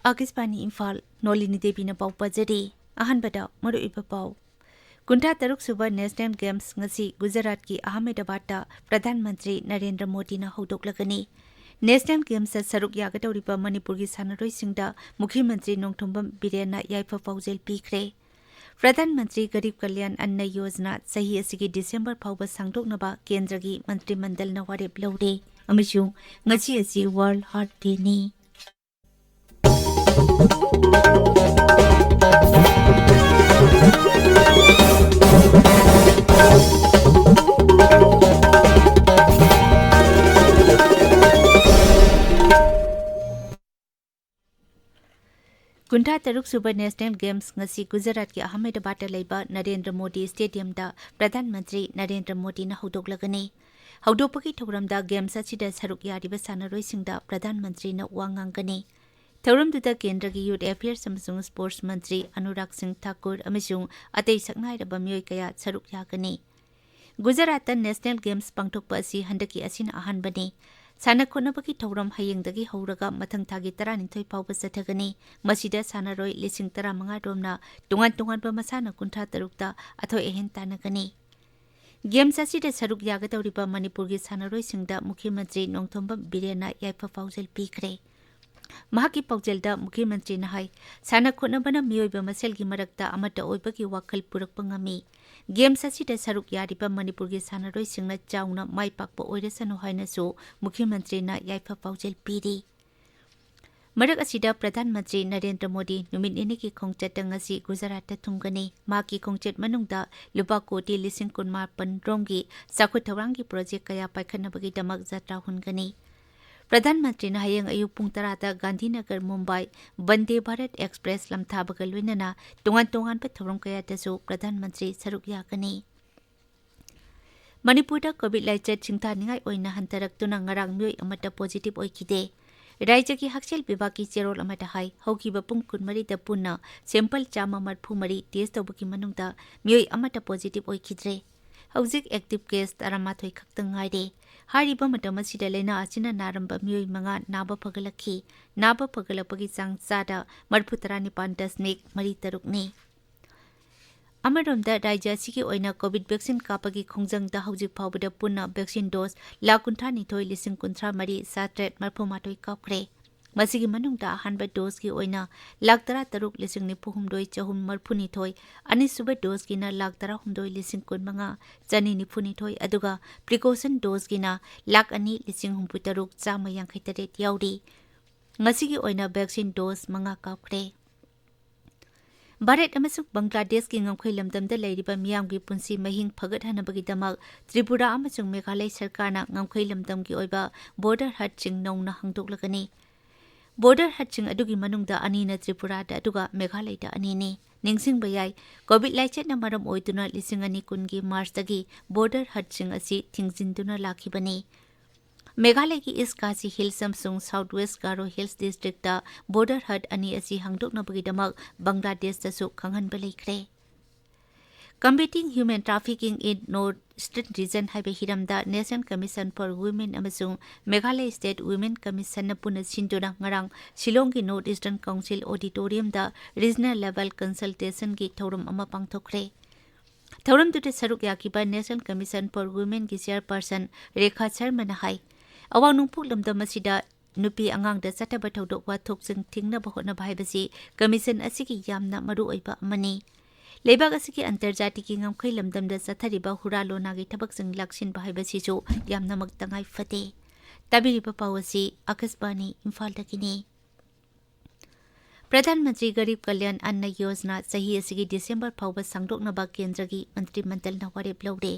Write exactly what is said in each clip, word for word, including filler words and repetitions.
ꯑꯥꯀꯥꯁꯕꯥꯅꯤ ꯏꯝꯐꯥꯜ, ꯅꯣꯂꯤꯅꯤ ꯗꯦꯕꯤꯅ ꯄꯥꯎ ꯄꯥꯖꯔꯤ꯫ ꯑꯍꯥꯟꯕꯗ ꯃꯔꯨꯑꯣꯏꯕ ꯄꯥꯎ꯫ ꯀꯨꯟꯊ꯭ꯔꯥ ꯇꯔꯨꯛ ꯁꯨꯕ ꯅꯦꯁꯅꯦꯜ ꯒꯦꯝꯁ ꯉꯁꯤ ꯒꯨꯖꯔꯥꯠꯀꯤ ꯑꯍꯃꯦꯗꯕꯥꯗꯇ ꯄ꯭ꯔꯙꯥꯟ ꯃꯟꯇ꯭ꯔꯤ ꯅꯔꯦꯟꯗ꯭ꯔ ꯃꯣꯗꯤꯅ ꯍꯧꯗꯣꯛꯂꯒꯅꯤ꯫ ꯅꯦꯁꯅꯦꯜ ꯒꯦꯝꯁꯇ ꯁꯔꯨꯛ ꯌꯥꯒꯗꯧꯔꯤꯕ ꯃꯅꯤꯄꯨꯔꯒꯤ ꯁꯥꯟꯅꯔꯣꯏꯁꯤꯡꯗ ꯃꯨꯈ꯭ꯌ ꯃꯟꯇ꯭ꯔꯤ ꯅꯣꯡꯊꯣꯝꯕꯝ ꯕꯤꯔꯦꯟꯅ ꯌꯥꯏꯐ ꯄꯥꯎꯖꯦꯜ ꯄꯤꯈ꯭ꯔꯦ꯫ ꯄ꯭ꯔꯙꯥꯟ ꯃꯟꯇ꯭ꯔꯤ ꯒꯔꯤꯕ ꯀꯜꯌꯥꯟ ꯑꯟꯅ ꯌꯣꯖꯅꯥ ꯆꯍꯤ ꯑꯁꯤꯒꯤ ꯗꯤꯁꯦꯝꯕꯔ ꯐꯥꯎꯕ ꯁꯥꯡꯗꯣꯛꯅꯕ ꯀꯦꯟꯗ꯭ꯔꯒꯤ ꯃꯟꯇ꯭ꯔꯤ ꯃꯟꯗꯜꯅ ꯋꯥꯔꯦꯞ ꯂꯧꯔꯦ ꯑꯃꯁꯨꯡ ꯉꯁꯤ ꯑꯁꯤ ꯋꯥꯔꯜꯗ ꯍꯥꯔꯠ ꯗꯦꯅꯤ꯫ ꯀꯨꯟꯊ꯭ꯔꯥ ꯇꯔꯨꯛ ꯁꯨꯕ ꯅꯦꯁꯅꯦꯜ ꯒꯦꯝꯁ ꯉꯁꯤ ꯒꯨꯖꯔꯥꯠꯀꯤ ꯑꯍꯃꯦꯗꯕꯥꯗꯇ ꯂꯩꯕ ꯅꯔꯦꯟꯗ꯭ꯔ ꯃꯣꯗꯤ ꯁ꯭ꯇꯦꯗꯤꯌꯝꯗ ꯄ꯭ꯔꯙꯥꯟ ꯃꯟꯇ꯭ꯔꯤ ꯅꯔꯦꯟꯗ꯭ꯔ ꯃꯣꯗꯤꯅ ꯍꯧꯗꯣꯛꯂꯒꯅꯤ꯫ ꯍꯧꯗꯣꯛꯄꯒꯤ ꯊꯧꯔꯝꯗ ꯒꯦꯝꯁ ꯑꯁꯤꯗ ꯁꯔꯨꯛ ꯌꯥꯔꯤꯕ ꯁꯥꯟꯅꯔꯣꯏꯁꯤꯡꯗ ꯄ꯭ꯔꯙꯥꯟ ꯃꯟꯇ꯭ꯔꯤꯅ ꯋꯥ ꯉꯥꯡꯒꯅꯤ꯫ ꯊꯧꯔꯝꯗꯨꯗ ꯀꯦꯟꯗ꯭ꯔꯒꯤ ꯌꯨꯊ ꯑꯦꯐꯤꯌꯔꯁ ꯑꯃꯁꯨꯡ ꯁ꯭ꯄꯣꯔꯠꯁ ꯃꯟꯇ꯭ꯔꯤ ꯑꯅꯨꯔꯥꯒ ꯁꯤꯡ ꯊꯥꯀꯨꯔ ꯑꯃꯁꯨꯡ ꯑꯇꯩ ꯁꯛꯅꯥꯏꯔꯕ ꯃꯤꯑꯣꯏ ꯀꯌꯥ ꯁꯔꯨꯛ ꯌꯥꯒꯅꯤ꯫ ꯒꯨꯖꯔꯥꯠꯇ ꯅꯦꯁꯅꯦꯜ ꯒꯦꯝꯁ ꯄꯥꯡꯊꯣꯛꯄ ꯑꯁꯤ ꯍꯟꯗꯛꯀꯤ ꯑꯁꯤꯅ ꯑꯍꯥꯟꯕꯅꯤ꯫ ꯁꯥꯟꯅ ꯈꯣꯠꯅꯕꯒꯤ ꯊꯧꯔꯝ ꯍꯌꯦꯡꯗꯒꯤ ꯍꯧꯔꯒ ꯃꯊꯪ ꯊꯥꯒꯤ ꯇꯔꯥꯅꯤꯊꯣꯏ ꯐꯥꯎꯕ ꯆꯠꯊꯒꯅꯤ꯫ ꯃꯁꯤꯗ ꯁꯥꯟꯅꯔꯣꯏ ꯂꯤꯁꯤꯡ ꯇꯔꯥꯃꯉꯥ ꯔꯣꯝꯅ ꯇꯣꯉꯥꯟ ꯇꯣꯉꯥꯟꯕ ꯃꯁꯥꯟꯅ ꯀꯨꯟꯊ꯭ꯔꯥ ꯇꯔꯨꯛꯇ ꯑꯊꯣꯏ ꯑꯍꯦꯟ ꯇꯥꯟꯅꯒꯅꯤ꯫ ꯒꯦꯝꯁ ꯑꯁꯤꯗ ꯁꯔꯨꯛ ꯌꯥꯒꯗꯧꯔꯤꯕ ꯃꯅꯤꯄꯨꯔꯒꯤ ꯁꯥꯟꯅꯔꯣꯏꯁꯤꯡꯗ ꯃꯨꯈ꯭ꯌ ꯃꯟꯇ꯭ꯔꯤ ꯅꯣꯡꯊꯣꯝꯕꯝ ꯕꯤꯔꯦꯟꯅ ꯌꯥꯏꯐ ꯄꯥꯎꯖꯦꯜ ꯄꯤꯈ꯭ꯔꯦ꯫ ꯃꯍꯥꯛꯀꯤ ꯄꯥꯎꯖꯦꯜꯗ ꯃꯨꯈ꯭ꯌ ꯃꯟꯇ꯭ꯔꯤꯅ ꯍꯥꯏ, ꯁꯥꯟꯅ ꯈꯣꯠꯅꯕꯅ ꯃꯤꯑꯣꯏꯕ ꯃꯁꯦꯜꯒꯤ ꯃꯔꯛꯇ ꯑꯃꯠꯇ ꯑꯣꯏꯕꯒꯤ ꯋꯥꯈꯜ ꯄꯨꯔꯛꯄ ꯉꯝꯃꯤ꯫ ꯒꯦꯝꯁ ꯑꯁꯤꯗ ꯁꯔꯨꯛ ꯌꯥꯔꯤꯕ ꯃꯅꯤꯄꯨꯔꯒꯤ ꯁꯥꯟꯅꯔꯣꯏꯁꯤꯡꯅ ꯆꯥꯎꯅ ꯃꯥꯏ ꯄꯥꯛꯄ ꯑꯣꯏꯔꯁꯅꯨ ꯍꯥꯏꯅꯁꯨ ꯃꯨꯈ꯭ꯌ ꯃꯟꯇ꯭ꯔꯤꯅ ꯌꯥꯏꯐ ꯄꯥꯎꯖꯦꯜ ꯄꯤꯔꯤ꯫ ꯃꯔꯛ ꯑꯁꯤꯗ ꯄ꯭ꯔꯙꯥꯟ ꯃꯟꯇ꯭ꯔꯤ ꯅꯔꯦꯟꯗ꯭ꯔ ꯃꯣꯗꯤ ꯅꯨꯃꯤꯠ ꯅꯤꯅꯤꯒꯤ ꯈꯣꯡꯆꯠꯇ ꯉꯁꯤ ꯒꯨꯖꯔꯥꯠꯇ ꯊꯨꯡꯒꯅꯤ꯫ ꯃꯍꯥꯛꯀꯤ ꯈꯣꯡꯆꯠ ꯃꯅꯨꯡꯗ ꯂꯨꯄꯥ ꯀꯣꯇꯤ ꯂꯤꯁꯤꯡ ꯀꯨꯟꯃꯥꯄꯟ ꯔꯣꯝꯒꯤ ꯆꯥꯎꯈꯠ ꯊꯧꯔꯥꯡꯒꯤ ꯄ꯭ꯔꯣꯖꯦꯛ ꯀꯌꯥ ꯄꯥꯏꯈꯠꯅꯕꯒꯤꯗꯃꯛ ꯖꯇ꯭ꯔꯥ ꯍꯨꯟꯒꯅꯤ꯫ ꯄ꯭ꯔꯙꯥꯟ ꯃꯟꯇ꯭ꯔꯤꯅ ꯍꯌꯦꯡ ꯑꯌꯨꯛ ꯄꯨꯡ ꯇꯔꯥꯗ ꯒꯥꯟꯙꯤꯅꯒꯔ ꯃꯨꯝꯕꯥꯏ ꯚꯟꯗꯦ ꯚꯥꯔꯠ ꯑꯦꯛꯁꯄ꯭ꯔꯦꯁ ꯂꯝꯊꯥꯕꯒ ꯂꯣꯏꯅꯅ ꯇꯣꯉꯥꯟ ꯇꯣꯉꯥꯟꯕ ꯊꯧꯔꯝ ꯀꯌꯥꯗꯁꯨ ꯄ꯭ꯔꯙꯥꯟ ꯃꯟꯇ꯭ꯔꯤ ꯁꯔꯨꯛ ꯌꯥꯒꯅꯤ꯫ ꯃꯅꯤꯄꯨꯔꯗ ꯀꯣꯚꯤꯗ ꯂꯥꯏꯆꯠ ꯁꯤꯡꯊꯥꯅꯤꯡꯉꯥꯏ ꯑꯣꯏꯅ ꯍꯟꯊꯔꯛꯇꯨꯅ ꯉꯔꯥꯡ ꯃꯤꯑꯣꯏ ꯑꯃꯠꯇ ꯄꯣꯖꯤꯇꯤꯚ ꯑꯣꯏꯈꯤꯗꯦ꯫ ꯔꯥꯏꯖ꯭ꯌꯒꯤ ꯍꯛꯁꯦꯜ ꯕꯤꯚꯥꯒꯀꯤ ꯆꯦꯔꯣꯜ ꯑꯃꯗ ꯍꯥꯏ, ꯍꯧꯈꯤꯕ ꯄꯨꯡ ꯀꯨꯟꯃꯔꯤꯗ ꯄꯨꯟꯅ ꯁꯦꯝꯄꯜ ꯆꯥꯝꯃ ꯃꯔꯤꯐꯨ ꯃꯔꯤ ꯇꯦꯁ ꯇꯧꯕꯒꯤ ꯃꯅꯨꯡꯗ ꯃꯤꯑꯣꯏ ꯑꯃꯠꯇ ꯄꯣꯖꯤꯇꯤꯚ ꯑꯣꯏꯈꯤꯗ꯭ꯔꯦ꯫ ꯍꯧꯖꯤꯛ ꯑꯦꯛꯇꯤꯚ ꯀꯦꯁ ꯇꯔꯥꯃꯥꯊꯣꯏ ꯈꯛꯇ ꯉꯥꯏꯔꯦ꯫ ꯍꯥꯏꯔꯤꯕ ꯃꯇꯝ ꯑꯁꯤꯗ ꯂꯥꯏꯅꯥ ꯑꯁꯤꯅ ꯅꯥꯔꯝꯕ ꯃꯤꯑꯣꯏ ꯃꯉꯥ ꯅꯥꯕ ꯐꯒꯠꯂꯛꯈꯤ꯫ ꯅꯥꯕ ꯐꯒꯠꯂꯛꯄꯒꯤ ꯆꯥꯡ ꯆꯥꯗ ꯃꯔꯤꯐꯨ ꯇꯔꯥꯅꯤꯄꯥꯟ ꯗꯁꯃꯤꯛ ꯃꯔꯤ ꯇꯔꯨꯛꯅꯤ꯫ ꯑꯃꯔꯣꯝꯗ, ꯔꯥꯖ꯭ꯌ ꯑꯁꯤꯒꯤ ꯑꯣꯏꯅ ꯀꯣꯚꯤꯗ ꯚꯦꯛꯁꯤꯟ ꯀꯥꯞꯄꯒꯤ ꯈꯣꯡꯖꯪꯗ ꯍꯧꯖꯤꯛ ꯐꯥꯎꯕꯗ ꯄꯨꯟꯅ ꯚꯦꯛꯁꯤꯟ ꯗꯣꯁ ꯂꯥꯈ ꯀꯨꯟꯊ꯭ꯔꯥꯅꯤꯊꯣꯏ ꯂꯤꯁꯤꯡ ꯀꯨꯟꯊ꯭ꯔꯥ ꯃꯔꯤ ꯆꯥꯇ꯭ꯔꯦꯠ ꯃꯔꯤꯐꯨ ꯃꯥꯊꯣꯏ ꯀꯥꯞꯈ꯭ꯔꯦ꯫ ꯃꯁꯤꯒꯤ ꯃꯅꯨꯡꯗ ꯑꯍꯥꯟꯕ ꯗꯣꯁꯀꯤ ꯑꯣꯏꯅ ꯂꯥꯈ ꯇꯔꯥꯇꯔꯨꯛ ꯂꯤꯁꯤꯡ ꯅꯤꯐꯨꯍꯨꯝꯗꯣꯏ ꯆꯍꯨꯝ ꯃꯔꯤꯐꯨꯅꯤꯊꯣꯏ, ꯑꯅꯤꯁꯨꯕ ꯗꯣꯁꯀꯤꯅ ꯂꯥꯈ ꯇꯔꯥꯍꯨꯝꯗꯣꯏ ꯂꯤꯁꯤꯡ ꯀꯨꯟꯃꯉꯥ ꯆꯅꯤ ꯅꯤꯐꯨꯅꯤꯊꯣꯏ, ꯑꯗꯨꯒ ꯄ꯭ꯔꯤꯀꯣꯁꯟ ꯗꯣꯁꯀꯤꯅ ꯂꯥꯈ ꯑꯅꯤ ꯂꯤꯁꯤꯡ ꯍꯨꯝꯐꯨꯇꯔꯨꯛ ꯆꯥꯝꯃ ꯌꯥꯡꯈꯩꯇꯔꯦꯠ ꯌꯥꯎꯔꯤ꯫ ꯉꯁꯤꯒꯤ ꯑꯣꯏꯅ ꯚꯦꯛꯁꯤꯟ ꯗꯣꯁ ꯃꯉꯥ ꯀꯥꯞꯈ꯭ꯔꯦ꯫ ꯚꯥꯔꯠ ꯑꯃꯁꯨꯡ ꯕꯪꯒ꯭ꯂꯥꯗꯦꯁꯀꯤ ꯉꯝꯈꯩ ꯂꯝꯗꯝꯗ ꯂꯩꯔꯤꯕ ꯃꯤꯌꯥꯝꯒꯤ ꯄꯨꯟꯁꯤ ꯃꯍꯤꯡ ꯐꯒꯠꯍꯟꯅꯕꯒꯤꯗꯃꯛ ꯇ꯭ꯔꯤꯄꯨꯔꯥ ꯑꯃꯁꯨꯡ ꯃꯦꯘꯥꯂꯌ ꯁꯔꯀꯥꯔꯅ ꯉꯝꯈꯩ ꯂꯝꯗꯝꯒꯤ ꯑꯣꯏꯕ ꯕꯣꯔꯗꯔ ꯍꯠꯁꯤꯡ ꯅꯧꯅ ꯍꯥꯡꯗꯣꯛꯂꯒꯅꯤ꯫ ꯕꯣꯔꯗꯔ ꯍꯠꯁꯤꯡ ꯑꯗꯨꯒꯤ ꯃꯅꯨꯡꯗ ꯑꯅꯤꯅ ꯇ꯭ꯔꯤꯄꯨꯔꯥꯗ ꯑꯗꯨꯒ ꯃꯦꯘꯥꯂꯌꯗ ꯑꯅꯤꯅꯤ꯫ ꯅꯤꯡꯁꯤꯡꯕ ꯌꯥꯏ, ꯀꯣꯚꯤꯗ ꯂꯥꯏꯆꯠꯅ ꯃꯔꯝ ꯑꯣꯏꯗꯨꯅ ꯂꯤꯁꯤꯡ ꯑꯅꯤ ꯀꯨꯟꯒꯤ ꯃꯥꯔꯆꯇꯒꯤ ꯕꯣꯔꯗꯔ ꯍꯠꯁꯤꯡ ꯑꯁꯤ ꯊꯤꯡꯖꯤꯟꯗꯨꯅ ꯂꯥꯛꯈꯤꯕꯅꯤ꯫ ꯃꯦꯘꯥꯂꯌꯒꯤ ꯏꯁ ꯈꯥꯁꯤ ꯍꯤꯜꯁ ꯑꯃꯁꯨꯡ south west Garo hills district border ꯍꯠ ꯑꯅꯤ ꯑꯁꯤ ꯍꯥꯡꯗꯣꯛꯅꯕꯒꯤꯗꯃꯛ ꯕꯪꯒ꯭ꯂꯥꯗꯦꯁꯇꯁꯨ ꯈꯪꯍꯟꯕ ꯂꯩꯈ꯭ꯔꯦ꯫ Combating Human Trafficking in North Eastern Region ꯍꯥꯏꯕ ꯍꯤꯔꯝꯗ National Commission for Women ꯑꯃꯁꯨꯡ ꯃꯦꯘꯥꯂꯌ ꯁ꯭ꯇꯦꯠ ꯋꯤꯃꯦꯟ ꯀꯃꯤꯁꯟꯅ ꯄꯨꯟꯅ ꯁꯤꯟꯗꯨꯅ ꯉꯔꯥꯡ ꯁꯤꯂꯣꯡꯒꯤ ꯅꯣꯔꯠ ꯏꯁꯇꯔꯟ ꯀꯥꯎꯟꯁꯤꯜ ꯑꯣꯗꯤꯇꯣꯔꯤꯌꯝꯗ ꯔꯤꯖꯅꯦꯜ ꯂꯦꯚꯦꯜ ꯀꯟꯁꯜꯇꯦꯁꯟꯒꯤ ꯊꯧꯔꯝ ꯑꯃ ꯄꯥꯡꯊꯣꯛꯈ꯭ꯔꯦ꯫ ꯊꯧꯔꯝꯗꯨꯗ ꯁꯔꯨꯛ ꯌꯥꯈꯤꯕ National Commission for Womenꯒꯤ ꯆꯦꯌꯔꯄꯔꯁꯟ ꯔꯦꯈꯥ ꯁꯔꯃꯅ ꯍꯥꯏ, ꯑꯋꯥꯡ ꯅꯣꯡꯄꯣꯛ ꯂꯝꯗꯝ ꯑꯁꯤꯗ ꯅꯨꯄꯤ ꯑꯉꯥꯡꯗ ꯆꯠꯊꯕ ꯊꯧꯗꯣꯛ ꯋꯥꯊꯣꯛꯁꯤꯡ ꯊꯤꯡꯅꯕ ꯍꯣꯠꯅꯕ ꯍꯥꯏꯕꯁꯤ ꯀꯃꯤꯁꯟ ꯑꯁꯤꯒꯤ ꯌꯥꯝꯅ ꯃꯔꯨꯑꯣꯏꯕ ꯑꯃꯅꯤ꯫ ꯂꯩꯕꯥꯛ ꯑꯁꯤꯒꯤ ꯑꯟꯇꯔꯖꯥꯇꯤꯒꯤ ꯉꯝꯈꯩ ꯂꯝꯗꯝꯗ ꯆꯠꯊꯔꯤꯕ ꯍꯨꯔꯥ ꯂꯣꯅꯥꯒꯤ ꯊꯕꯛꯁꯤꯡ ꯂꯥꯛꯁꯤꯟꯕ ꯍꯥꯏꯕꯁꯤꯁꯨ ꯌꯥꯝꯅꯃꯛ ꯇꯉꯥꯏ ꯐꯗꯦ꯫ ꯇꯥꯕꯤꯔꯤꯕ ꯄꯥꯎ ꯑꯁꯤ ꯑꯥꯀꯥꯁꯕꯥꯅꯤ ꯏꯝꯐꯥꯜꯗꯒꯤꯅꯤ꯫ ꯄ꯭ꯔꯙꯥꯟ ꯃꯟꯇ꯭ꯔꯤ ꯒꯔꯤꯕ ꯀꯜꯌꯥꯟ ꯑꯟꯅ ꯌꯣꯖꯅꯥ ꯆꯍꯤ ꯑꯁꯤꯒꯤ ꯗꯤꯁꯦꯝꯕꯔ ꯐꯥꯎꯕ ꯁꯥꯡꯗꯣꯛꯅꯕ ꯀꯦꯟꯗ꯭ꯔꯒꯤ ꯃꯟꯇ꯭ꯔꯤ ꯃꯟꯗꯜꯅ ꯋꯥꯔꯦꯞ ꯂꯧꯔꯦ꯫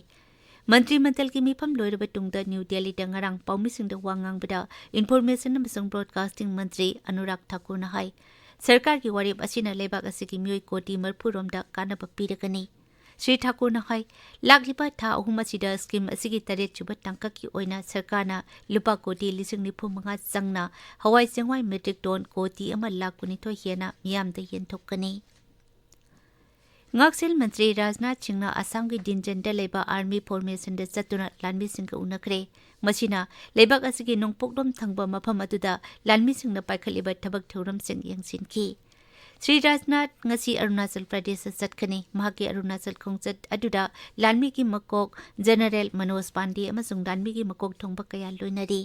ꯃꯟꯇ꯭ꯔꯤ ꯃꯟꯗꯜꯒꯤ ꯃꯤꯐꯝ ꯂꯣꯏꯔꯕ ꯇꯨꯡꯗ ꯅ꯭ꯌꯨ ꯗꯦꯜꯂꯤꯗ ꯉꯔꯥꯡ ꯄꯥꯎꯃꯤꯁꯤꯡꯗ ꯋꯥ ꯉꯥꯡꯕꯗ ꯏꯟꯐꯣꯔꯃꯦꯁꯟ ꯑꯃꯁꯨꯡ ꯕ꯭ꯔꯣꯗꯀꯥꯁꯇꯤꯡ ꯃꯟꯇ꯭ꯔꯤ ꯑꯅꯨꯔꯥꯒ ꯊꯥꯀꯨꯔꯅ ꯍꯥꯏ, ꯁꯔꯀꯥꯔꯒꯤ ꯋꯥꯔꯦꯞ ꯑꯁꯤꯅ ꯂꯩꯕꯥꯛ ꯑꯁꯤꯒꯤ ꯃꯤꯑꯣꯏ ꯀꯣꯇꯤ ꯃꯔꯤꯐꯨ ꯔꯣꯝꯗ ꯀꯥꯟꯅꯕ ꯄꯤꯔꯒꯅꯤ꯫ ꯁ꯭ꯔꯤ ꯊꯥꯀꯨꯔꯅ ꯍꯥꯏ, ꯂꯥꯛꯂꯤꯕ ꯊꯥ ꯑꯍꯨꯝ ꯑꯁꯤꯗ ꯁ꯭ꯀꯤꯝ ꯑꯁꯤꯒꯤ ꯇꯔꯦꯠ ꯁꯨꯕ ꯇꯥꯡꯀꯛꯀꯤ ꯑꯣꯏꯅ ꯁꯔꯀꯥꯔꯅ ꯂꯨꯄꯥ ꯀꯣꯇꯤ ꯂꯤꯁꯤꯡ ꯅꯤꯐꯨ ꯃꯉꯥ ꯆꯪꯅ ꯍꯋꯥꯏ ꯆꯦꯡꯋꯥꯏ ꯃꯦꯇ꯭ꯔꯤꯛ ꯇꯣꯟ ꯀꯣꯇꯤ ꯑꯃ ꯂꯥꯛ ꯀꯨꯟꯅꯤꯊꯣꯏ ꯍꯦꯟꯅ ꯃꯤꯌꯥꯝꯗ ꯌꯦꯟꯊꯣꯛꯀꯅꯤ꯫ ꯉꯥꯛꯁꯦꯜ ꯃꯟꯇ꯭ꯔꯤ ꯔꯥꯖꯅꯥꯊ ꯁꯤꯡꯅ ꯑꯁꯥꯝꯒꯤ ꯗꯤꯟꯖꯟꯗ ꯂꯩꯕ ꯑꯥꯔꯃꯤ ꯐꯣꯔꯃꯦꯁꯟꯗ ꯆꯠꯇꯨꯅ ꯂꯥꯟꯃꯤꯁꯤꯡꯒ ꯎꯅꯈ꯭ꯔꯦ꯫ ꯃꯁꯤꯅ ꯂꯩꯕꯥꯛ ꯑꯁꯤꯒꯤ ꯅꯣꯡꯄꯣꯛꯂꯣꯝ ꯊꯪꯕ ꯃꯐꯝ ꯑꯗꯨꯗ ꯂꯥꯟꯃꯤꯁꯤꯡꯅ ꯄꯥꯏꯈꯠꯂꯤꯕ ꯊꯕꯛ ꯊꯧꯔꯝꯁꯤꯡ ꯌꯦꯡꯁꯤꯟꯈꯤ꯫ ꯁ꯭ꯔꯤ ꯔꯥꯖꯅꯥꯊ ꯉꯁꯤ ꯑꯔꯨꯅꯥꯆꯜ ꯄ꯭ꯔꯗꯦꯁꯇ ꯆꯠꯀꯅꯤ꯫ ꯃꯍꯥꯛꯀꯤ ꯑꯔꯨꯅꯥꯆꯜ ꯈꯣꯡꯆꯠ ꯑꯗꯨꯗ ꯂꯥꯟꯃꯤꯒꯤ ꯃꯀꯣꯛ ꯖꯦꯅꯔꯦꯜ ꯃꯅꯣꯖ ꯄꯥꯟꯗꯦ ꯑꯃꯁꯨꯡ ꯂꯥꯟꯃꯤꯒꯤ ꯃꯀꯣꯛ ꯊꯣꯡꯕ ꯀꯌꯥ ꯂꯣꯏꯅꯔꯤ꯫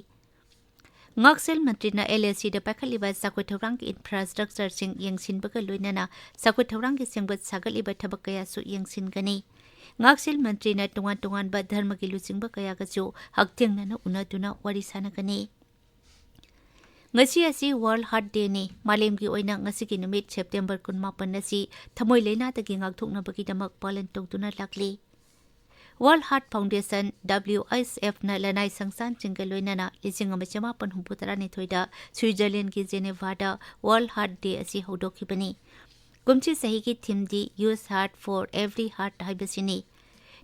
ꯉꯥꯛꯁꯦꯜ ꯃꯟꯇ꯭ꯔꯤꯅ ꯑꯦꯜ ꯑꯦ ꯁꯤꯗ ꯄꯥꯏꯈꯠꯂꯤꯕ ꯆꯥꯎꯈꯠ ꯊꯧꯔꯥꯡꯒꯤ ꯏꯟꯐ꯭ꯔꯥꯁ꯭ꯇ꯭ꯔꯛꯆꯔꯁꯤꯡ ꯌꯦꯡꯁꯤꯟꯕꯒ ꯂꯣꯏꯅꯅ ꯆꯥꯎꯈꯠ ꯊꯧꯔꯥꯡꯒꯤ ꯁꯦꯝꯒꯠ ꯁꯥꯒꯠꯂꯤꯕ ꯊꯕꯛ ꯀꯌꯥꯁꯨ ꯌꯦꯡꯁꯤꯟꯒꯅꯤ꯫ ꯉꯥꯛꯁꯦꯜ ꯃꯟꯇ꯭ꯔꯤꯅ ꯇꯣꯉꯥꯟ ꯇꯣꯉꯥꯟꯕ ꯙꯔꯃꯒꯤ ꯂꯨꯆꯤꯡꯕ ꯀꯌꯥꯒꯁꯨ ꯍꯛꯊꯦꯡꯅꯅ ꯎꯅꯗꯨꯅ ꯋꯥꯔꯤ ꯁꯥꯟꯅꯒꯅꯤ꯫ ꯉꯁꯤ ꯑꯁꯤ World Heart Dayꯅꯤ꯫ ꯃꯥꯂꯦꯝꯒꯤ ꯑꯣꯏꯅ ꯉꯁꯤꯒꯤ ꯅꯨꯃꯤꯠ ꯁꯦꯞꯇꯦꯝꯕꯔ ꯀꯨꯟꯃꯥꯄꯟ ꯑꯁꯤ ꯊꯃꯣꯏ ꯂꯥꯏꯅꯥꯗꯒꯤ ꯉꯥꯛꯊꯣꯛꯅꯕꯒꯤꯗꯃꯛ ꯄꯥꯂꯟ ꯇꯧꯗꯨꯅ ꯂꯥꯛꯂꯤ꯫ World Heart Foundation, W H Fꯅ ꯂꯅꯥꯏ ꯁꯪꯁꯊꯥꯟꯁꯤꯡꯒ ꯂꯣꯏꯅꯅ ꯂꯤꯁꯤꯡ ꯑꯃ ꯆꯃꯥꯄꯟ ꯍꯨꯝꯐꯨ ꯇꯔꯥꯅꯤꯊꯣꯏꯗ ꯁ꯭ꯋꯤꯖꯔꯂꯦꯟꯒꯤ ꯖꯦꯅꯦꯚꯥꯗ World Heart Day ꯑꯁꯤ ꯍꯧꯗꯣꯛꯈꯤꯕꯅꯤ꯫ ꯀꯨꯝꯁꯤ ꯆꯍꯤꯒꯤ themeꯗꯤ Use Heart for Every Heart ꯍꯥꯏꯕꯁꯤꯅꯤ꯫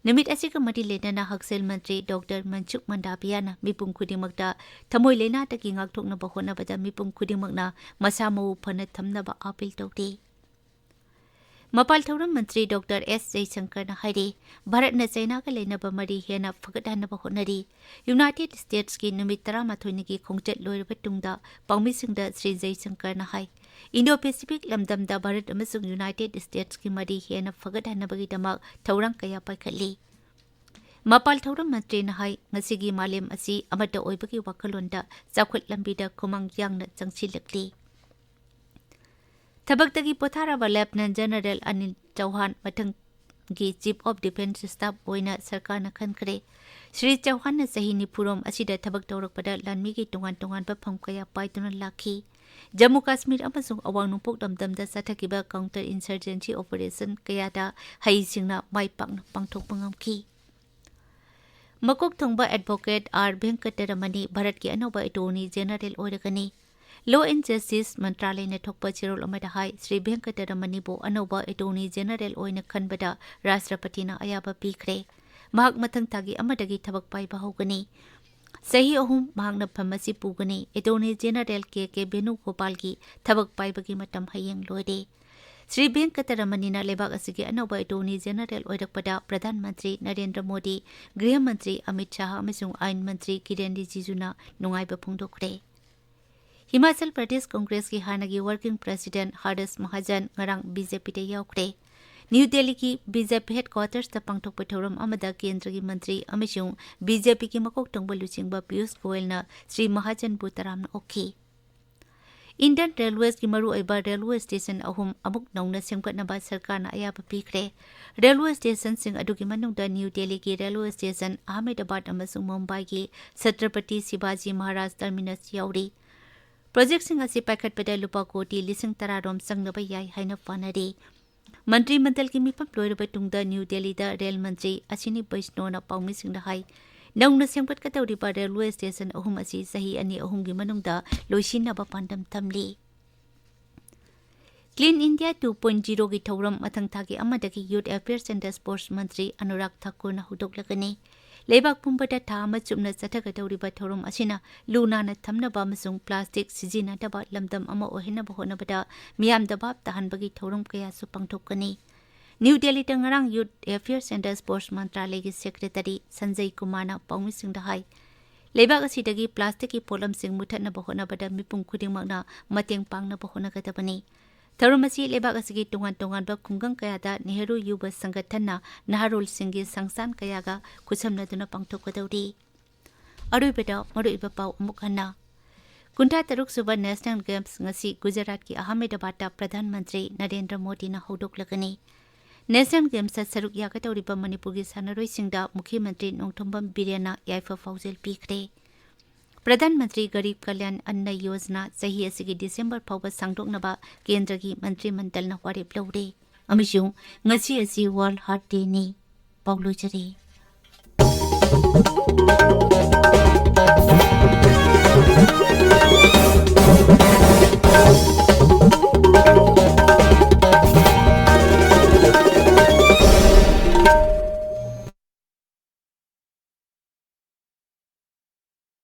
ꯅꯨꯃꯤꯠ ꯑꯁꯤꯒ ꯃꯔꯤ ꯂꯩꯅꯅ ꯍꯛꯁꯦꯜ ꯃꯟꯇ꯭ꯔꯤ ꯗꯣꯛꯇꯔ ꯃꯟꯁꯨꯈ ꯃꯟꯗꯥꯚꯤꯌꯥꯅ ꯃꯤꯄꯨꯝ ꯈꯨꯗꯤꯡꯃꯛꯇ ꯊꯃꯣꯏ ꯂꯥꯏꯅꯥꯗꯒꯤ ꯉꯥꯛꯊꯣꯛꯅꯕ ꯍꯣꯠꯅꯕꯗ ꯃꯤꯄꯨꯝ ꯈꯨꯗꯤꯡꯃꯛꯅ ꯃꯁꯥ ꯃꯎ ꯐꯅ ꯊꯝꯅꯕ ꯑꯥꯄꯤꯜ ꯇꯧꯔꯤ꯫ ꯃꯄꯥꯜ ꯊꯧꯔꯝ ꯃꯟꯇ꯭ꯔꯤ ꯗꯣꯛꯇꯔ ꯑꯦꯁ ꯖꯌꯁꯪꯀꯔꯅ ꯍꯥꯏꯔꯤ, ꯚꯥꯔꯠꯅ ꯆꯩꯅꯥꯒ ꯂꯩꯅꯕ ꯃꯔꯤ ꯍꯦꯟꯅ ꯐꯒꯠꯍꯟꯅꯕ ꯍꯣꯠꯅꯔꯤ꯫ ꯌꯨꯅꯥꯏꯇꯦꯗ ꯁ꯭ꯇꯦꯠꯁꯀꯤ ꯅꯨꯃꯤꯠ ꯇꯔꯥꯃꯥꯊꯣꯏꯅꯤꯒꯤ ꯈꯣꯡꯆꯠ ꯂꯣꯏꯔꯕ ꯇꯨꯡꯗ ꯄꯥꯎꯃꯤꯁꯤꯡꯗ ꯁ꯭ꯔꯤ ꯖꯌꯁꯪꯀꯔꯅ ꯍꯥꯏ, ꯏꯟꯗꯣ ꯄꯦꯁꯤꯐꯤꯛ ꯂꯝꯗꯝꯗ ꯚꯥꯔꯠ ꯑꯃꯁꯨꯡ ꯌꯨꯅꯥꯏꯇꯦꯗ ꯁ꯭ꯇꯦꯠꯁꯀꯤ ꯃꯔꯤ ꯍꯦꯟꯅ ꯐꯒꯠꯍꯟꯅꯕꯒꯤꯗꯃꯛ ꯊꯧꯔꯥꯡ ꯀꯌꯥ ꯄꯥꯏꯈꯠꯂꯤ꯫ ꯃꯄꯥꯜ ꯊꯧꯔꯝ ꯃꯟꯇ꯭ꯔꯤꯅ ꯍꯥꯏ, ꯉꯁꯤꯒꯤ ꯃꯥꯂꯦꯝ ꯑꯁꯤ ꯑꯃꯠꯇ ꯑꯣꯏꯕꯒꯤ ꯋꯥꯈꯜꯂꯣꯟꯗ ꯆꯥꯎꯈꯠ ꯂꯝꯕꯤꯗ ꯈꯨꯃꯥꯡ ꯌꯥꯡꯅ ꯆꯪꯁꯤꯜꯂꯛꯂꯤ꯫ ꯊꯕꯛꯇꯒꯤ ꯄꯣꯊꯥꯔꯕ ꯂꯦꯐꯇꯤꯅꯦꯟ ꯖꯦꯅꯔꯦꯜ ꯑꯅꯤꯜ ꯆꯧꯍꯥꯟ ꯃꯊꯪꯒꯤ Chief of Defence Staff ꯑꯣꯏꯅ ꯁꯔꯀꯥꯔꯅ ꯈꯟꯈ꯭ꯔꯦ꯫ ꯁ꯭ꯔꯤ ꯆꯧꯍꯥꯟꯅ ꯆꯍꯤ ꯅꯤꯐꯨꯔꯣꯝ ꯑꯁꯤꯗ ꯊꯕꯛ ꯇꯧꯔꯛꯄꯗ ꯂꯥꯟꯃꯤꯒꯤ ꯇꯣꯉꯥꯟ ꯇꯣꯉꯥꯟꯕ ꯐꯝ ꯀꯌꯥ ꯄꯥꯏꯗꯨꯅ ꯂꯥꯛꯈꯤ꯫ ꯖꯝꯃꯨ ꯀꯥꯁꯃꯤꯔ ꯑꯃꯁꯨꯡ ꯑꯋꯥꯡ ꯅꯣꯡꯄꯣꯛ ꯂꯝꯗꯝꯗ ꯆꯠꯊꯈꯤꯕ counter insurgency operation ꯀꯌꯥꯗ ꯍꯩꯁꯤꯡꯅ ꯃꯥꯏ ꯄꯥꯛꯅ ꯄꯥꯡꯊꯣꯛꯄ ꯉꯝꯈꯤ꯫ ꯃꯀꯣꯛ ꯊꯣꯡꯕ ꯑꯦꯗꯚꯣꯀꯦꯠ ꯑꯥꯔ ꯚꯦꯡꯀꯇꯔꯃꯅꯤ ꯚꯥꯔꯠꯀꯤ ꯑꯅꯧꯕ ꯑꯦꯇꯣꯔꯅꯤ ꯖꯦꯅꯔꯦꯜ ꯑꯣꯏꯔꯒꯅꯤ꯫ Law and Justice ꯃꯟꯇ꯭ꯔꯥꯂꯌꯅ ꯊꯣꯛꯄ ꯆꯦꯔꯣꯜ ꯑꯃꯗ ꯍꯥꯏ, ꯁ꯭ꯔꯤ ꯚꯦꯡꯀꯇꯔꯃꯅꯤꯕꯨ ꯑꯅꯧꯕ ꯑꯦꯇꯣꯔꯅꯤ ꯖꯦꯅꯔꯦꯜ ꯑꯣꯏꯅ ꯈꯟꯕꯗ ꯔꯥꯁꯇ꯭ꯔꯄꯇꯤꯅ ꯑꯌꯥꯕ ꯄꯤꯈ꯭ꯔꯦ꯫ ꯃꯍꯥꯛ ꯃꯊꯪ ꯊꯥꯒꯤ ꯑꯃꯗꯒꯤ ꯊꯕꯛ ꯄꯥꯏꯕ ꯍꯧꯒꯅꯤ꯫ ꯆꯍꯤ ꯑꯍꯨꯝ ꯃꯍꯥꯛꯅ ꯐꯝ ꯑꯁꯤ ꯄꯨꯒꯅꯤ꯫ ꯑꯦꯇꯣꯔꯅꯤ ꯖꯦꯅꯔꯦꯜ ꯀꯦ ꯀꯦ ꯚꯦꯅꯨꯒꯣꯄꯥꯜꯒꯤ ꯊꯕꯛ ꯄꯥꯏꯕꯒꯤ ꯃꯇꯝ ꯍꯌꯦꯡ ꯂꯣꯏꯔꯦ꯫ ꯁ꯭ꯔꯤ ꯚꯦꯡꯀꯇꯔꯃꯅꯤꯅ ꯂꯩꯕꯥꯛ ꯑꯁꯤꯒꯤ ꯑꯅꯧꯕ ꯑꯦꯇꯣꯔꯅꯤ ꯖꯦꯅꯔꯦꯜ ꯑꯣꯏꯔꯛꯄꯗ ꯄ꯭ꯔꯙꯥꯟ ꯃꯟꯇ꯭ꯔꯤ ꯅꯔꯦꯟꯗ꯭ꯔ ꯃꯣꯗꯤ, ꯒ꯭ꯔꯤꯍ ꯃꯟꯇ꯭ꯔꯤ ꯑꯃꯤꯠ ꯁꯥꯍ ꯑꯃꯁꯨꯡ ꯑꯥꯏꯟ ꯃꯟꯇ꯭ꯔꯤ ꯀꯤꯔꯦꯟ ꯔꯤꯖꯤꯖꯨꯅ ꯅꯨꯡꯉꯥꯏꯕ ꯐꯣꯡꯗꯣꯛꯈ꯭ꯔꯦ꯫ ꯍꯤꯃꯥꯆꯜ ꯄ꯭ꯔꯗꯦꯁ ꯀꯪꯒ꯭ꯔꯦꯁꯀꯤ ꯍꯥꯟꯅꯒꯤ ꯋꯥꯔꯀꯤꯡ ꯄ꯭ꯔꯁꯤꯗꯦꯟꯠ ꯍꯥꯔꯤꯁ ꯃꯍꯥꯖꯟ ꯉꯔꯥꯡ ꯕꯤ ꯖꯦ ꯄꯤꯗ ꯌꯥꯎꯈ꯭ꯔꯦ꯫ ꯅ꯭ꯌꯨ ꯗꯦꯜꯂꯤꯒꯤ ꯕꯤ ꯖꯦ ꯄꯤ ꯍꯦꯗꯀ꯭ꯋꯥꯇꯔꯁꯇ ꯄꯥꯡꯊꯣꯛꯄ ꯊꯧꯔꯝ ꯑꯃꯗ ꯀꯦꯟꯗ꯭ꯔꯒꯤ ꯃꯟꯇ꯭ꯔꯤ ꯑꯃꯁꯨꯡ ꯕꯤ ꯖꯦ ꯄꯤꯒꯤ ꯃꯀꯣꯛ ꯊꯣꯡꯕ ꯂꯨꯆꯤꯡꯕ ꯄꯤꯌꯨꯁ ꯒꯣꯌꯜꯅ ꯁ꯭ꯔꯤ ꯃꯍꯥꯖꯟꯕꯨ ꯇꯔꯥꯝꯅ ꯑꯣꯛꯈꯤ꯫ ꯏꯟꯗꯤꯌꯟ ꯔꯦꯜꯋꯦꯁꯀꯤ ꯃꯔꯨꯑꯣꯏꯕ ꯔꯦꯜꯋꯦ ꯁ꯭ꯇꯦꯁꯟ ꯑꯍꯨꯝ ꯑꯃꯨꯛ ꯅꯧꯅ ꯁꯦꯝꯒꯠꯅꯕ ꯁꯔꯀꯥꯔꯅ ꯑꯌꯥꯕ ꯄꯤꯈ꯭ꯔꯦ꯫ ꯔꯦꯜꯋꯦ ꯁ꯭ꯇꯦꯁꯟꯁꯤꯡ ꯑꯗꯨꯒꯤ ꯃꯅꯨꯡꯗ ꯅ꯭ꯌꯨ ꯗꯦꯜꯂꯤꯒꯤ ꯔꯦꯜꯋꯦ ꯁ꯭ꯇꯦꯁꯟ, ꯑꯍꯃꯦꯗꯕꯥꯗ ꯑꯃꯁꯨꯡ ꯃꯨꯝꯕꯥꯏꯒꯤ ꯁꯇ꯭ꯔꯄꯇꯤ ꯁꯤꯕꯥꯖꯤ ꯃꯍꯥꯔꯥꯖ ꯇꯔꯃꯤꯅꯁ ꯌꯥꯎꯔꯤ꯫ ꯄ꯭ꯔꯣꯖꯦꯛꯁꯤꯡ ꯑꯁꯤ ꯄꯥꯏꯈꯠꯄꯗ ꯂꯨꯄꯥ ꯀꯣꯇꯤ ꯂꯤꯁꯤꯡ ꯇꯔꯥꯔꯣꯝ ꯆꯪꯅꯕ ꯌꯥꯏ ꯍꯥꯏꯅ ꯄꯥꯅꯔꯤ꯫ ꯃꯟꯇ꯭ꯔꯤ ꯃꯟꯗꯜꯒꯤ ꯃꯤꯐꯝ ꯂꯣꯏꯔꯕ ꯇꯨꯡꯗ ꯅ꯭ꯌꯨ ꯗꯦꯜꯂꯤꯗ ꯔꯦꯜ ꯃꯟꯇ꯭ꯔꯤ ꯑꯁꯤꯅꯤ ꯕꯩꯁꯅꯣꯅ ꯄꯥꯎꯃꯤꯁꯤꯡꯗ ꯍꯥꯏ, ꯅꯧꯅ ꯁꯦꯝꯒꯠꯀꯗꯧꯔꯤꯕ ꯔꯦꯜꯋꯦ ꯁ꯭ꯇꯦꯁꯟ ꯑꯍꯨꯝ ꯑꯁꯤ ꯆꯍꯤ ꯑꯅꯤ ꯑꯍꯨꯝꯒꯤ ꯃꯅꯨꯡꯗ ꯂꯣꯏꯁꯤꯟꯅꯕ ꯄꯥꯟꯗꯝ ꯊꯝꯂꯤ꯫ Clean India two point zero ꯒꯤ ꯊꯧꯔꯝ ꯃꯊꯪ ꯊꯥꯒꯤ ꯑꯃꯗꯒꯤ Youth Affairs and Sports ꯃꯟꯇ꯭ꯔꯤ ꯑꯅꯨꯔꯥꯒ ꯊꯥꯀꯨꯔꯅ ꯍꯧꯗꯣꯛꯂꯒꯅꯤ꯫ ꯂꯩꯕꯥꯛ ꯄꯨꯝꯕꯗ ꯊꯥ ꯑꯃ ꯆꯨꯞꯅ ꯆꯠꯊꯒꯗꯧꯔꯤꯕ ꯊꯧꯔꯝ ꯑꯁꯤꯅ ꯂꯨ ꯅꯥꯟꯅ ꯊꯝꯅꯕ ꯑꯃꯁꯨꯡ ꯄ꯭ꯂꯥꯁꯇꯤꯛ ꯁꯤꯖꯤꯟꯅꯗꯕ ꯂꯝꯗꯝ ꯑꯃ ꯑꯣꯏꯍꯟꯅꯕ ꯍꯣꯠꯅꯕꯗ ꯃꯤꯌꯥꯝꯗ ꯚꯥꯞ ꯇꯥꯍꯟꯕꯒꯤ ꯊꯧꯔꯝ ꯀꯌꯥꯁꯨ ꯄꯥꯡꯊꯣꯛꯀꯅꯤ꯫ ꯅ꯭ꯌꯨ ꯗꯦꯜꯂꯤꯗ ꯉꯔꯥꯡ Youth Affairs and Sports ꯃꯟꯇ꯭ꯔꯥꯂꯌꯒꯤ ꯁꯦꯀ꯭ꯔꯦꯇꯔꯤ ꯁꯟꯖꯌ ꯀꯨꯃꯥꯔꯅ ꯄꯥꯎꯃꯤꯁꯤꯡꯗ ꯍꯥꯏ, ꯂꯩꯕꯥꯛ ꯑꯁꯤꯗꯒꯤ ꯄ꯭ꯂꯥꯁꯇꯤꯛꯀꯤ ꯄꯣꯠꯂꯝꯁꯤꯡ ꯃꯨꯊꯠꯅꯕ ꯍꯣꯠꯅꯕꯗ ꯃꯤꯄꯨꯝ ꯈꯨꯗꯤꯡꯃꯛꯅ ꯃꯇꯦꯡ ꯄꯥꯡꯅꯕ ꯍꯣꯠꯅꯒꯗꯕꯅꯤ꯫ ꯊꯧꯔꯝ ꯑꯁꯤ ꯂꯩꯕꯥꯛ ꯑꯁꯤꯒꯤ ꯇꯣꯉꯥꯟ ꯇꯣꯉꯥꯟꯕ ꯈꯨꯡꯒꯪ ꯀꯌꯥꯗ ꯅꯦꯍꯔꯨ ꯌꯨꯕ ꯁꯪꯒꯊꯟꯅ ꯅꯍꯥꯔꯣꯜꯁꯤꯡꯒꯤ ꯁꯪꯁꯊꯥꯟ ꯀꯌꯥꯒ ꯈꯨꯠꯁꯝꯅꯗꯨꯅ ꯄꯥꯡꯊꯣꯛꯀꯗꯧꯔꯤ꯫ ꯑꯔꯣꯏꯕꯗ ꯃꯔꯨꯑꯣꯏꯕ ꯄꯥꯎ ꯑꯃꯨꯛ ꯍꯟꯅ꯫ ꯀꯨꯟꯊ꯭ꯔꯥ ꯇꯔꯨꯛ ꯁꯨꯕ National Games ꯉꯁꯤ ꯒꯨꯖꯔꯥꯠꯀꯤ ꯑꯍꯃꯦꯗꯕꯥꯗꯇ ꯄ꯭ꯔꯙꯥꯟ ꯃꯟꯇ꯭ꯔꯤ ꯅꯔꯦꯟꯗ꯭ꯔ ꯃꯣꯗꯤꯅ ꯍꯧꯗꯣꯛꯂꯒꯅꯤ꯫ National Gamesꯇ ꯁꯔꯨꯛ ꯌꯥꯒꯗꯧꯔꯤꯕ ꯃꯅꯤꯄꯨꯔꯒꯤ ꯁꯥꯟꯅꯔꯣꯏꯁꯤꯡꯗ ꯃꯨꯈ꯭ꯌ ꯃꯟꯇ꯭ꯔꯤ ꯅꯣꯡꯊꯣꯝꯕꯝ ꯕꯤꯔꯦꯟꯅ ꯌꯥꯏꯐ ꯄꯥꯎꯖꯦꯜ ꯄꯤꯈ꯭ꯔꯦ꯫ ꯄ꯭ꯔꯙꯥꯟ ꯃꯟꯇ꯭ꯔꯤ ꯒꯔꯤꯕ ꯀꯂꯌꯥꯟ ꯑꯟꯅ ꯌꯣꯖꯅꯥ ꯆꯍꯤ ꯑꯁꯤꯒꯤ ꯗꯤꯁꯦꯝꯕꯔ ꯐꯥꯎꯕ ꯁꯥꯡꯗꯣꯛꯅꯕ ꯀꯦꯟꯗ꯭ꯔꯒꯤ ꯃꯟꯇ꯭ꯔꯤ ꯃꯟꯗꯜꯅ ꯋꯥꯔꯦꯞ ꯂꯧꯔꯦ꯫ ꯑꯃꯁꯨꯡ ꯉꯁꯤ ꯑꯁꯤ World Heart Dayꯅꯤ꯫ ꯄꯥꯎ ꯂꯣꯏꯖꯔꯦ꯫